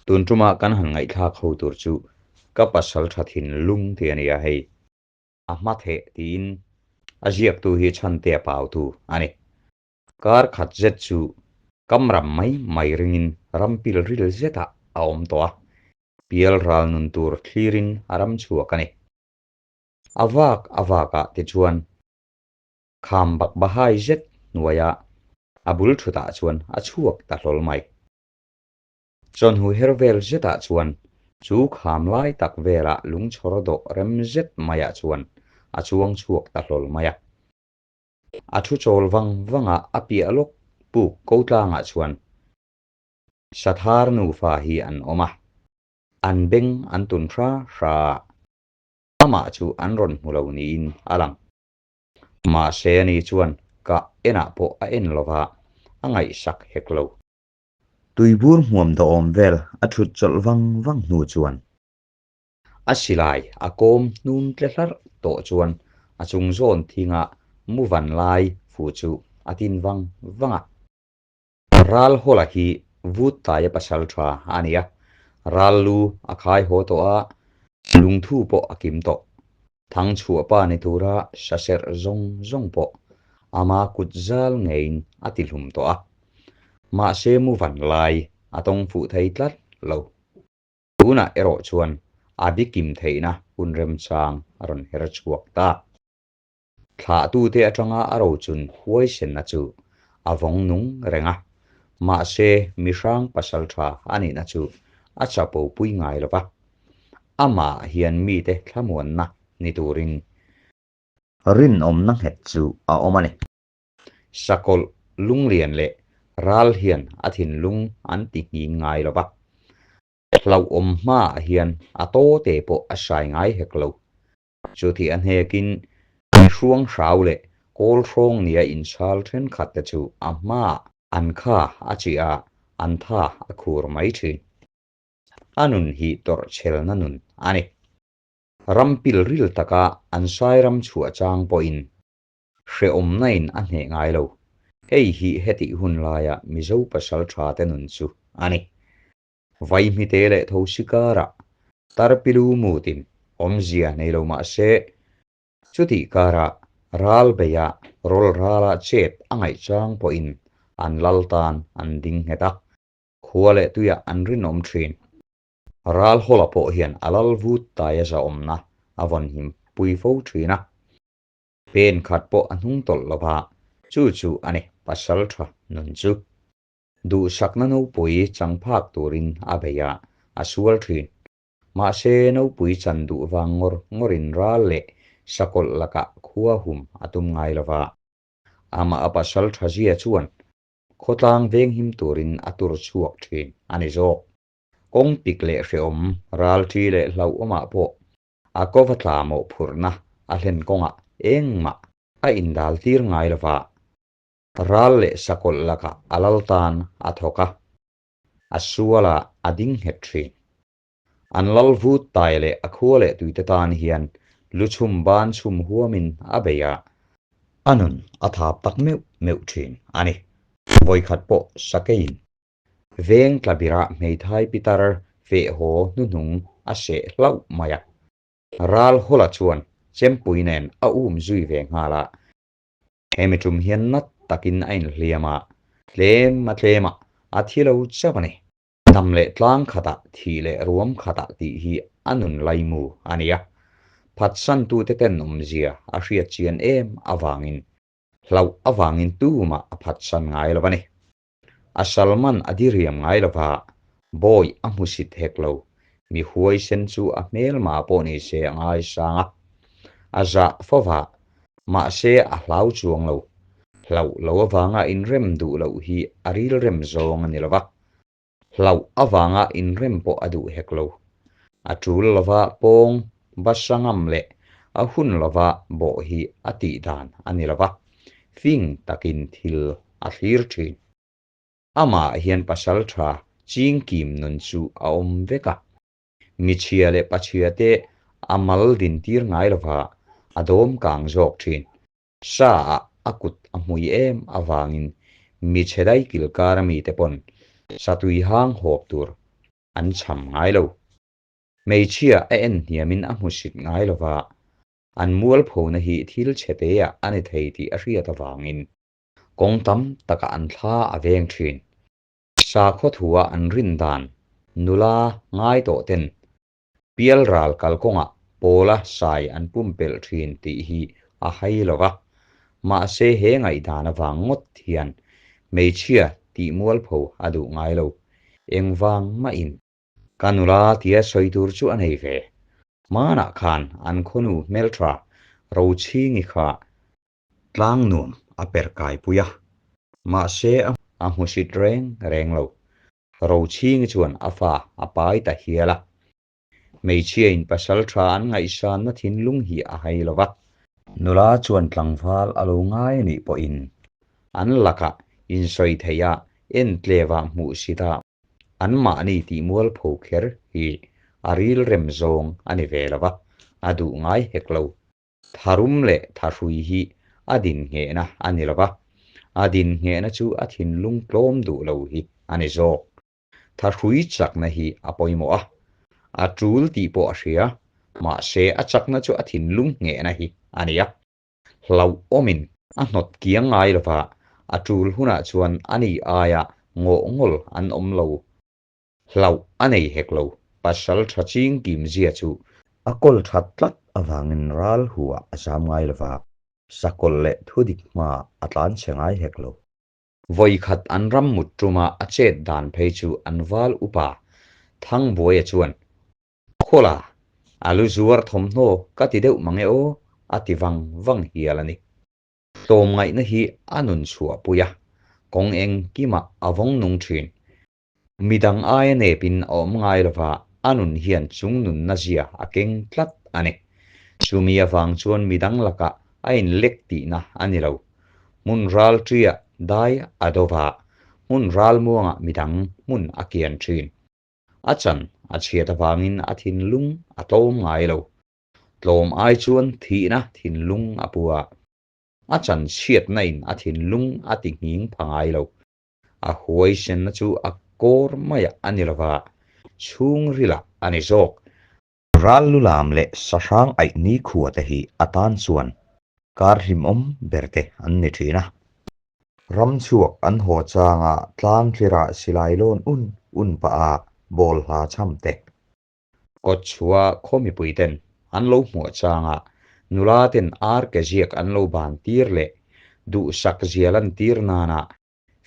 Tun tuma kan han ngaihthlak ho tur chu ka pasal tha thinlung tih a ni a hei. A hma theh tiin a ziaktu hi chhante a pautu a ni. Kar khat zet chu kam ram mai mai ringin ram pil ril zetah a awm tawh a, pial ral nun tur thlirin a ram chhuak a ni. A vak a vakah te chuan kham bak bahai zet hnuaia a bul thutah chuan a chhuak ta hlawl mai. Chawnhu her vel zetah chuan chu kham lai tak velah lungchhawr dawh rem zet maiah chuan a chuang chhuak ta hlawl mai a. A thu chawl vang vanga a piah lawk puk ko tlangah chuan Sathar nufa hi an awm a, an beng an tun hra hra a, amah chu an rawn hmu lo niin a lang. Mahse ani chuan kah enah pawh a en lova, a ngaihsak hek lo. Tuibur hmuam dawhawm vel a thut chawlh vang vang hnu chuan a silai a kawm hnum tle hlarh tawh chuan a chung zawn thinga mu van lai fu chu a tin vang vang a. Ral Hawla hi vut taia pasal tha a ni a, ral lu a khai haw tawh a, lungthu pawh a kim tawh. Thangchhuah pa ni tura saserh zawng zawng pawh ama kut zal ngeiin a ti hlum tawh a. Mahse mu van lai a tawng fuh thei tlat lo. Tunah erawh chuan a bikim theihna hun remchang a rawn her chhuak ta. Thlahtute atanga a rochun huaisenna chu a vawng nung reng a, mahse mihrang pasal tha a nihna chu a chapo pui ngai lo va. Amah hian mite thlamuanna ni turin rinawmna nghet chu a awm a ni. Sakawlh lunglian leh ral hian a thinlung an ti nghing ngai lo va. Hlauhawm hmaah hian a tawte pawh a hrai ngai hek lo. Chuti a hnekin mihruang hrau leh kawl hrawng nia inchhal thenkhat te chu a hmaah an kha a chiah a, an tha a khur mai thin. A nun hi tawrhchhelna nun a ni. Ram pilril taka an sairam chhuah chang pawhin hrehawmna-in a hneh ngai lo. Hei hi hetih hun laia Mizo pasal tha te nun chu a ni. Vaihmite leh thosi karah tarpilu mutin awmzia nei lo mah se, chutih karah ral beia rawl rala chet a ngaih chang pawhin an lal tan an ding nghet a, khua leh tuiah an rinawm thin. Ral hawla pawh hian a lal vut taia zahawmna a vawn him pui fo thin a, pen khat pawh a hnung tawlh lo va, chu chu a ni pasal tha nun chu. Duhsakna nopui chang phak turin a bei a, a sual thin. Mahse, nopui chan duh vang ngawr ngawrin ral leh sakawlh lakah khua hum a tum ngai lo va. Amah a pasal tha zia chuan khawtlang venghim turin a tur chhuak thin a ni zawk. Kawng pik leh hrehawm, ral ṭi leh hlauhawmah pawh a kova tla mawhphurhna a hlen kawngah engmah a indal tir ngai lo va. Ral leh sakawlh lakah a lal tan a thawk a, a sualah a ding nghet thin. An lal vut tai leh a khua leh tuite tan hian lu chhum ban chhum huamin a bei a, a nun a thap tak meuh meuh thin a ni. Vawikhat pawh sakeiin veng tlabirah hmeithai pitar feh haw hnuhnung a seh hlauh mai a. Ral Hawla chuan chempui nen a um zui ve nghal a. Hemi tum hian nat takin a inhliam a, tlem a tlem a, a thi lo chauh a ni. Dam leh tlang khatah, thih leh ruam khatah tih hi a nun laimu a ni a. Phatsantute tenawmzia a hriat chian em avangin, hlauh avangin tumah a phatsan ngai lo a ni. A salman a diriam ngai lo va, bawi a hmusit hek lo. Mi huaisen chu a hmelma pawh ni se a ngaisang a, a zah fo va, mahse a hlau chuang lo. Hlauh lo avanga inrem duh loh hi a rilrem zawng a ni lo va, hlauh avanga inrem pawh a duh hek lo. A tul lova pawng basa ngam leh a hun lova bawh hi a tih dan a ni lo va, fing takin thil a thlir thin. Amah hian pasal tha chingkim nun chu a awm vek a. Michhia leh pachhia te a mal din tir ngai lova a dawm kang zawk thin. Sa ah a kut a hmui em avangin michhe daikil kar ami te pawn satui hang hawp tur. an cham ngai lo. Hmeichhia a en hniamin a hmusit ngai lo va, an mualphona hi thil chhe teah a ni thei tih a hriat avangin kawng tam takah an thla a veng thin. Sakhaw thua an rin dan nula ngai tawh ten Pialral kalkawngah pawla sai an pumpelh thin tih hi a hai lo va, mahse he ngaihdan avang ngawt hian hmeichhia tih mualpho a duh ngai lo, engvang mahin. Ka nula tia sawi tur chu a nei ve. Hmanah khan an khawnu hmeltha Rochhingi kha tlang nuam a per kaipui a, mahse a hmusit reng reng lo. Rochhingi chuan a fa a pai ta hial a. Hmeichhiain pasal tha an ngaihsanna thinlung hi a hai lo va. Nula chuan tlangval a lo ngai a nih pawhin an lakah insawi theih a, entleva hmuh sit a, anmahni tih mualpho kher hi a rilrem zawng a ni ve lo va, a duh ngai hek lo. Tharum leh thahrui hi a dinhnghehna a ni lo va, a dinhnghehna chu a thinlung tlawm duh lo hi a ni zawk. Thahrui chakna hi a pawimawh a, a tul tih pawh a hria, mahse a chakna chu a thinlung nghehna hi a ni a. Hlauhawmin a hnawt kiang ngai lo va, a tul hunah chuan a ni aia ngawh ngawl an awm lo. Hlauh a nei hek lo, pasal tha ching kim zia chu. A kawl that tlat avangin ral huah a zam ngai lo va, sakawlh leh thudik hmaah a tlan chhe ngai hek lo. Vawikhat an ram mut tuma a chet dan phei chu an val upa Thangbuaia chuan, Khawla, a lu zuar thawmhnaw ka ti deuh mang e aw, a ti vang vang hial a ni. Tlawmngaihna hi a nun chhuahpui a, kawng engkimah a vawng nung thin. Midang aia nepin a awm ngai lova, a nun hian chung nunna zia a keng tlat a ni. Chumi avang chuan midang lakah a inlek tihna a ni lo. Hmun ral ṭiah dai a do va, hmun ral muangah midang hmun a kian ṭhin. A chan a chhiat avangin a thinlung a tlawm ngai lo. Tlawm ai chuan thihna thinlung a pu a, a chan chhiatna in a thinlung a ti nghing pha ngai lo. A huaisenna chu a kawr maiah a ni lova, chhungrilah a ni zawk. Ral lulam leh sahrang aih nikhua te hi a tan chuan kar hlimawm ber te an ni thin a. Ram chhuak an haw changa tlang tlirah silai lawn un un pah a ball hla cham te. Kawt chhuah khaw mipui ten an lo hmuah changa nula ten ar ke ziak an lo ban tir leh duhsak zia lan tir nana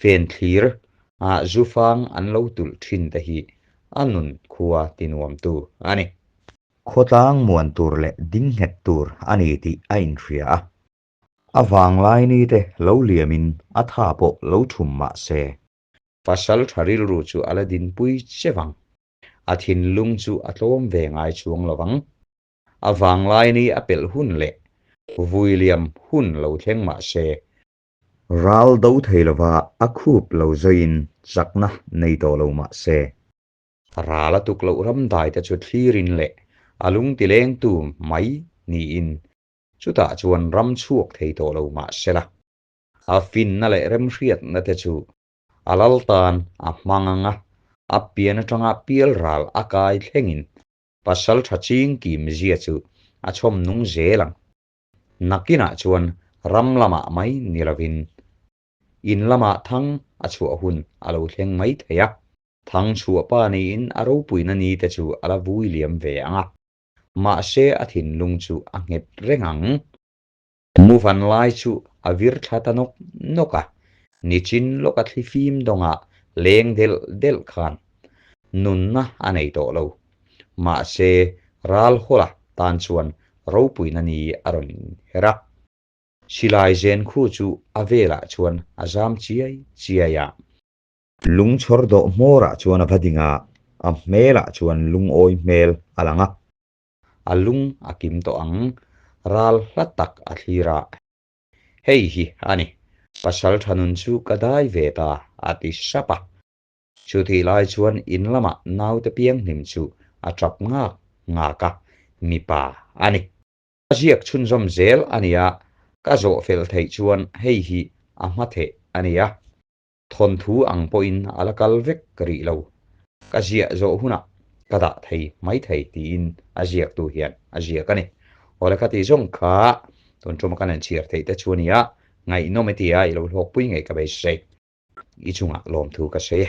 fen thlir ah zufang an lo tulh thin te hi a nun khua ti nuam tu a ni. Khawtlang muan tur leh ding nghet tur a ni tih a inhria a. A vanglai ni te lo liamin a tha pawh lo thum mah se. Pasal tha rilru chu a la dinpui che vang. A thinlung chu a tlawm ve ngai chuang lo vang. A vanglai ni a pelh hun leh vuiliam hun lo thleng mah se. Ral do thei lova a khup lo zawiin chakna nei tawh lo mah se. Ral a tuk loh ramdai te chu thlirin leh a lung tilengtu mai niin chutah chuan ram chhuak thei tawh lo mah sela. A finna leh remhriatna te chu A lal tan a hmang ang a, a pian atanga pial ral a kai thlengin pasal tha ching kim zia chu a chhawm nung zel ang. Nakinah chuan ram lamah mai ni lovin in lamah thang a chhuah hun a lo thleng mai thei a, thang chhuah pa niin a ropuina ni te chu a la vui liam ve ang a, mahse a thinlung chu a nghet reng ang. Muvan lai chu a vir thla ta nawk nawk a, nichin lawka thli fim dawngah leng delh delh khan nunna a nei tawh lo. Mahse, ral hawla tan chuan ropuina ni a rawn her a. Silai zen khu chu a velah chuan a zam chiai chiai a. Lungchhawr dawh hmawrah chuan a va ding a, a hmelah chuan lungawi hmel a lang a. A lung a kim tawh ang, ral hla tak a thlir a. Hei hi a ni, pasal tha nun chu ka dai ve ta, a ti sap a. Chutih lai chuan in lamah naute pianghlim chu a tap ngak ngak a, mipa a ni. Ka ziak chhunzawm zel a nia, ka zawh fel theih chuan hei hi a hma theh a nia. Thawnthu ang pawhin a la kal vek rih lo. Ka ziah zawh hunah ka dah thei mai thei tiin a ziaktu hian a ziak a ni. Awle ka tih zawng kha tun tuma kan han chhiar theih te chu a nia, ngaihnawm e tia i lo hlawkpui ngei ka beisei. I chungah lawmthu ka sawi e.